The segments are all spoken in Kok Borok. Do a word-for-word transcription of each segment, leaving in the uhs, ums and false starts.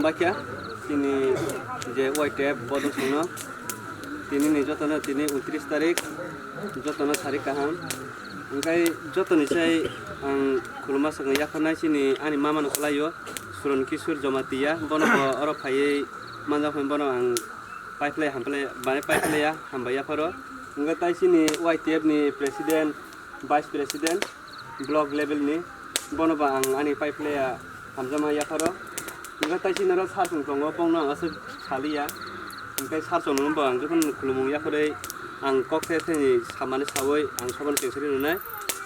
Bakya, chini je Y T F bodol songno, tini ni jotono tini untris tarik, jotono sari kaham. Hingkai jotoni sai ang khuluma sakno yapharnai chini ani mama no kwlaio, Suron Kishore Jamatia, bono bo oro phaiwi manjak phai bono ang paiphlai hamplai, bani paiphlai ya, hambai yapharo. Hingkai tai chini Y T F ni president, vice president, block level ni, bono ba ang ani paiphlai ya, hamjakma yapharo. Hingke tai chini oro sar chwng tongo, bongno ang aswk saliya. Hingke sar chwng no bo ang jokhon khulumung yapharwi ang kok the theni samani sawi ang sobono chengsari rwnai.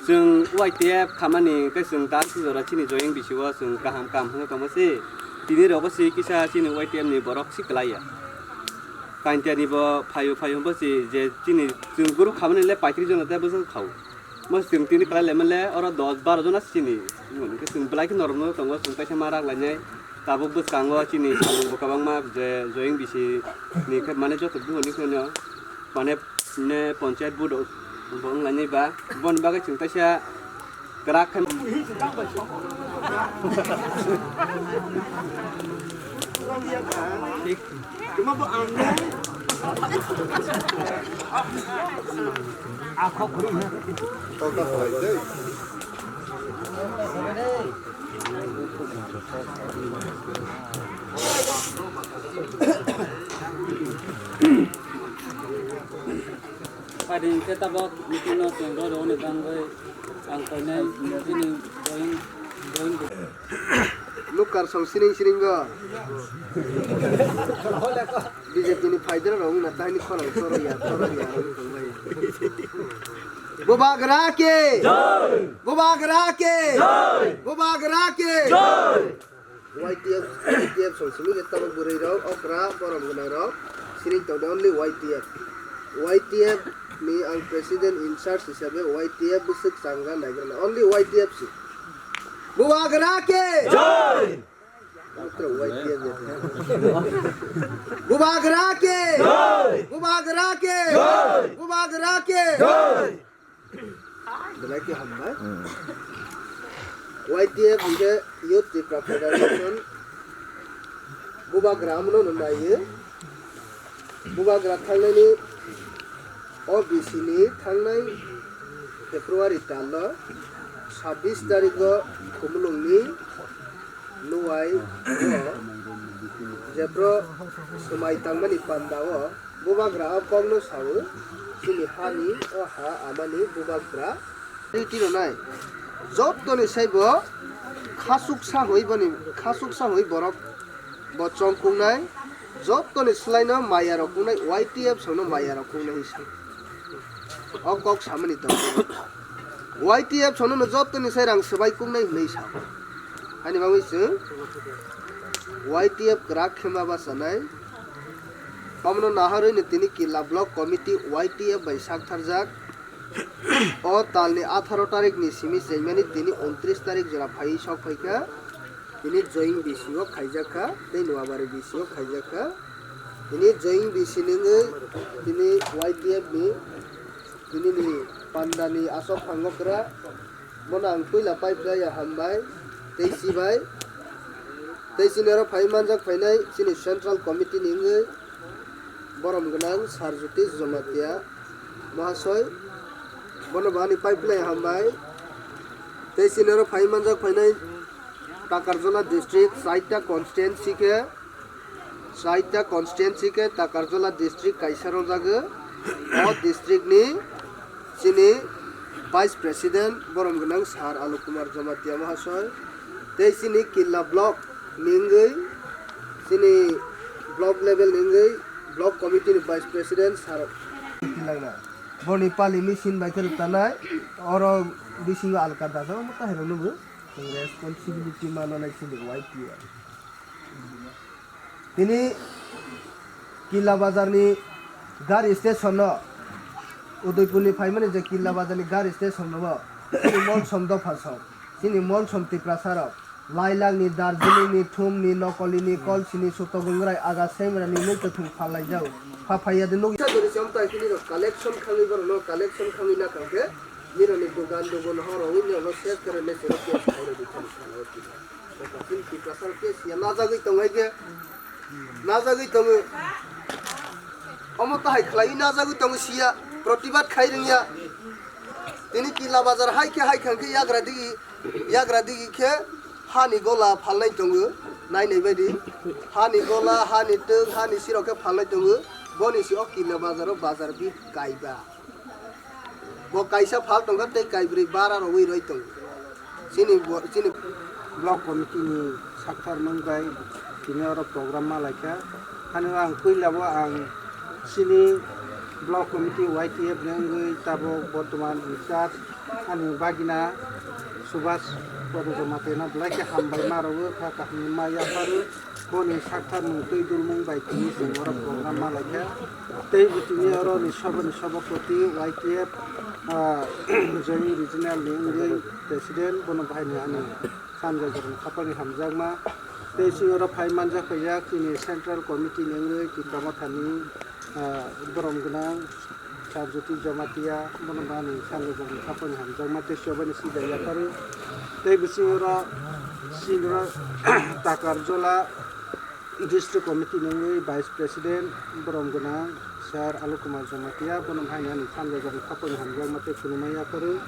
Chwng Y T F khamani hingke chwng dan sijora chini joyeng bisio chwng kaham kaham hwnwi tongma se. Tini rogo se kisa chini Y T F ni borok si kwlaiya. Kaintiani bo phaio phaio bo se je chini chwng group khamani le paitri jona tei bwswk khao. Mo chwng tini kwlai laimale oro dos baro jona chini. Hwnkhe chwng belai khe norokno tongo, chwng kaisa ma rak lainai. Tabuk bwskango chini samung bo kwbangma je joyeng bisi ni khe mane joto buhoni kheno mane ne ponchayat budok bo wng lainai ba. Boni bagwi chwng kaisa kwrak khe. Phaidi hwnkhe tabok meeting no chwng rw rwni bagwi ang koinai chini drawing, drawing. Nukar song siring siring go. B J P ni phaidra rok wngna tahini khorang choro ya, choro ya, wngwi tongbai. Bubagra ki! Jai! Bubagra ki! Jai! Bubagra ki! Jai! Y T F, Y T F song simi je tabok bwrwi rok, okra, borom gwnang rok, siring tongdi only Y T F. Y T F ni ang president in charge hisabe Y T F bwswk changra naigra na, only Y T F si. Bubagra ki! Jai! Bubagra ke! Bubagra ke! Bubagra ke! Belai ke hambai. Y T F hingke Youth Tipra Federation Bubagra amno no naiye. Bubagra thangnani O B C ni thangnai February talo sabbish tarikgo Khumulungni Nuai o jebro swmai tangmani panda o Bubagra o kokno sao, chini hani o ha amani Bubagra. Twi tino nai. Jottoni saibo khasuk sahoi boni, khasuk sahoi borok bo chong kungnai, jottoni swlaino maya rok kungnai, Y T F songno maya rok kungnai hinwi sa. O kok samani tong. Y T F songno no jottoni sai rang swbai kungnai hinwi sa. Ani bagwi chwng Y T F kwrak khe ma bachanai. Omono naharwi no tini Killa Block Committee Y T F bai sak tharjak. O talni atharo tarikni simi chengmani tini untris tarik jora phaiwi sok phaikha. Tini joyeng B C o khaijakha, tei Noabari B C o khaijakha. Tini joyeng B C ni wngwi tini Y T F ni tini ni pandani asok phango kwra. Bono ang puila paiphlaiya hambai tei chibai. Tei chini oro phai manjak phainai chini Central Committee ni wngwi borom gwnang Sir Jyotish Jamatia Mahasoi. Bono bo ani paiphlaiya hambai. Tei chini oro phai manjak phainai Takarjala district, chaita constituency khe, chaita constituency khe Takarjala district kaisa rwjago. O district ni chini Vice President borom gwnang Sir Alok Kumar Jamatia Mahasoi, tei chini Killa Block ni wngwi, chini block level ni wngwi Block Committee ni Vice President Sir Tilangna. Boni pali machine bai khe rwtanai, oro bisingo alka dajak, omo kahirok nugo. Responsibility mananai chini Y T F. Tini Killa Bazar ni gari station no, Udaipur ni phaimani je Killa Bazar ni gari station no, chini Molsom dopha song, chini Molsom Tiprasa rok, Lailak ni, Darjeeling ni, Thum ni, Nokoli ni, Kolsi ni, Sutogungrai, Aga Semra ni mui kwthwng phalai jago. Pha phaiya de nuk. Sa dori cham tai chini rok collection khangwi borok no collection khangwi na kangke. Nironi dogan dogan horo wngwi nirok no ses kare ne sero kes khaire di thani salo. Chini Tiprasa khe siya najagwi tongo hai khe, najagwi tongo. Omo tahai khlaiwi najagwi tongo siya, protibad khai rwngya. Tini Kila Bazar hai khe hai khang khe yagra digi, yagra digi khe hani gola phalnai tongo, nainai baidi. Hani gola, hani twk, hani sirok khe phalnai tongo. Boni si o Kila Bazar o bazar bid kaiba. Bo kaisa phal tongkha tei kaibrwi bara rogwi roi tongo. Chini bo, chini block committee ni sakthar mung bai tini oro program ma laikha. Hano ang puila bo ang chini block committee Y T F ni wngwi tabok bortoman in charge ani bagina Subhas Kodojoma teno belai khe hambai ma rogwi kha kaham ma yapharwi. Boni sakthar mung twi dulmung bai tini chwng oro program ma laikha. Tei bo tini oro ni sabani sabapati Y T F, ah, Joint Regional ni wngwi President, bono bahai ni ani sanja jorani khapani hamjakma. Tei chini oro phai manjak paijak chini Central Committee ni wngwi Tipra Motha ni, ah, borom gwnang Sarjoti Jamatia, bono bani sanja jorani khapani hamjakma tei chobani sida yapharwi. Tei bisingo oro chini oro Takarjola District Committee ni wngwi Vice President borom gwnang Sir Alu Kumar Jamatia, bono haino ani sanja jorani khapani hamjakma tei khulumma yapharwi.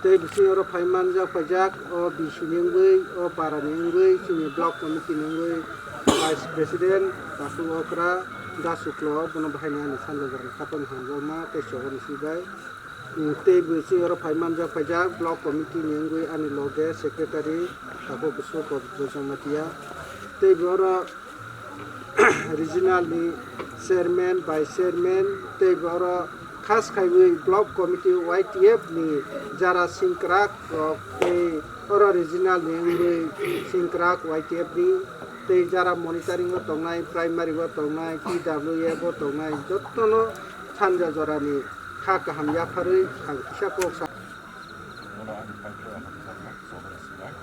Tei bisingo oro phai manjak paijak o B C ni wngwi, o para ni wngwi, chini block committee ni wngwi Vice President Tasu Okra, Da Suklo, bono bahai ni ani sanja jorani khapani hamjakma tei chobani swi bai. Mm, tei bo chini oro phai manjak paijak block committee ni wngwi ani loge secretary Tabu Kusu Kok Jamatia. Tei bo oro regional ni chairman, vice chairman, tei bo oro khas khaiwi block committee Y T F ni jara singkrak rok tei oro regional ni wngwi singkrak Y T F ni tei jara monitoring o tongnai, primary o tongnai, T W F o tongnai, jotono sanja jorani kha kaham yapharwi ang kisa kok sa. Bono ani paipra hamjakma chobani swbai.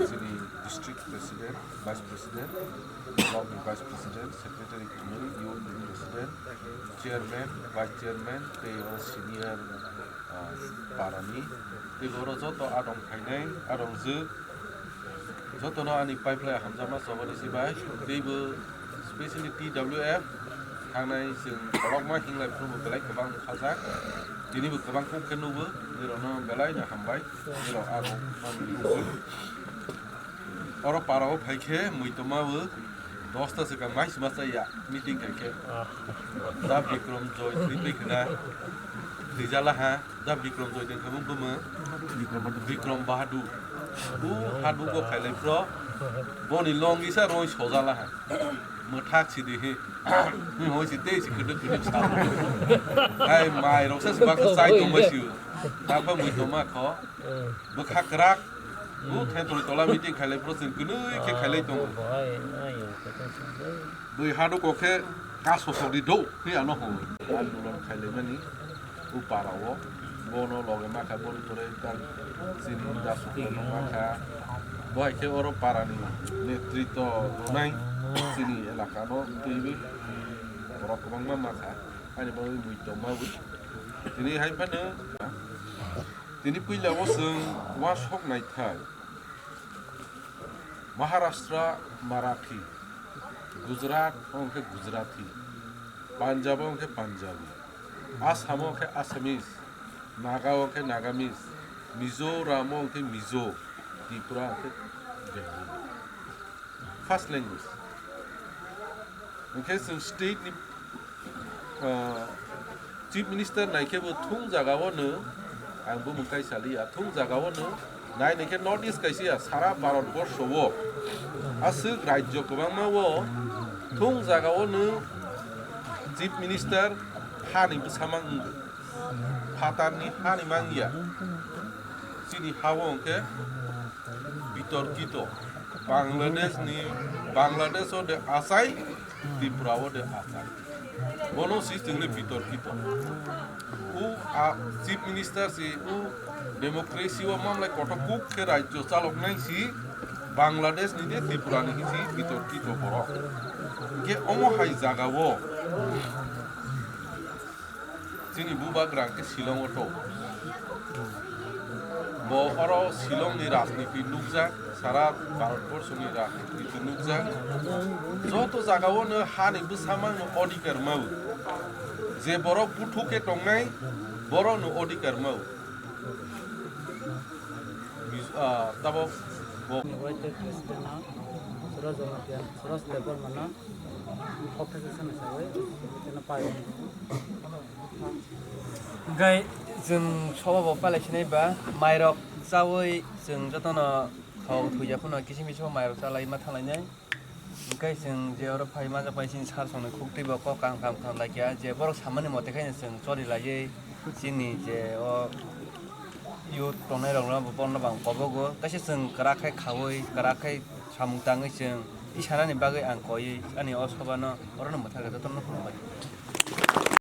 Chini district president, vice president, block ni vice president, secretary kwnwi, youth ni president, chairman, vice chairman, tei oro senior, ah, parani. Tei oro joto adong khainai, adongjwk, jotono ani pipeline hamjakma chobani swbai, teibo specially T W F thangnai chwng kolokma hinglai phuru bo belai kwbang khajak, tinibo kwbang kuk khe nugo, nirokno belaino hambai, nirok abo manwi nugo. Oro parao phai khe muitoma bo dosta swkang mai sima chaya meeting khai khe. Da Bikram Joy thwi twi khna thwijala ha. Da Bikram Joy den khamung buma. Bikram Bahadur. Bu hadu go khailai pro. Boni long isa roi sojala ha. Mwthak si di he. Ni hoi si tei si kudu kudu sa. Ai mai rok sa ba ko sai tong ba si. Ta ba mui tong ma kho. Bwkha kwrak. Bu thentoi tola meeting khailai pro chwng kwnwi khe khailai tong. Bui hadu ko khe ka sosok di do. Ni ano hoi. Andolon khailai mani. O para o, bono loge makha, boni pore ta chini da sukle no makha. Bo hai khe oro para ni netritw rwnai chini elaka no twiwi borok kwbangma makha. Ani bagwi mui tongma bo. Tini hai phano tini puila o chwng uansuk naithai. Maharashtra Marathi, Gujarat o hwnkhe Gujarati, Punjab o hwnkhe Punjabi, Assam o hwnkhe Assamese, Naga o hwnkhe Nagamese, Mizoram o hwnkhe Mizo, Tripura o hwnkhe Bengali. First language. Hwnkhe chwng state ni, ah, Chief Minister naikhe bo thung jaga o no, ang bo mwtai saliya, thung jaga o no, nai naikhe North East kaisa ya, sara Bharat borsho o, aswk rajyo kwbangma o, thung jaga o no Chief Minister hani bwsamang wngwi, phatarni hani mangya, chini ha o hwnkhe bitorkito, Bangladesh ni, Bangladesh o de achai, Tripura o de achai. Bono si chwngno bitorkito. U a Chief Minister si u democracy o mamlai kotor kuk khe rajyo chaloknai si Bangladesh ni de Tripura ni si bitorkito borok. Hingkhe omo hai jaga o chini bubagra hingkhe Shillong o to. Bo oro Shillong ni rajniti nukjak, sara Bharat borso ni rajniti nukjak. Joto jaga o no ha ni bwsamang no odhikar mau. Je borok buthuk khe tongnai, borok no odhikar mau. Mis-, ah, tabok bo Ni wai tei president no, Suraj Jamatia, Suraj Debbarma no, office se na sawi, tei no pai. Hingke chwng soba bo palai sinai ba, mairok chawi chwng jotono thok thuija phano kisim kisim mairok chalai ma thanglainai. Hingke chwng je oro phai ma japai chini sar songni khuktwi bo kok kaham kaham khanlai kha, je borok samani mote khe chwng choli laiwi chini je o youth tongnai rok no bo bono bang kobogo, kaisa chwng kwrak khe khawi, kwrak khe samung tangwi chwng tisanani bagwi ang koiwi ani o soba no oro no mwthangkha jotono khulumbai.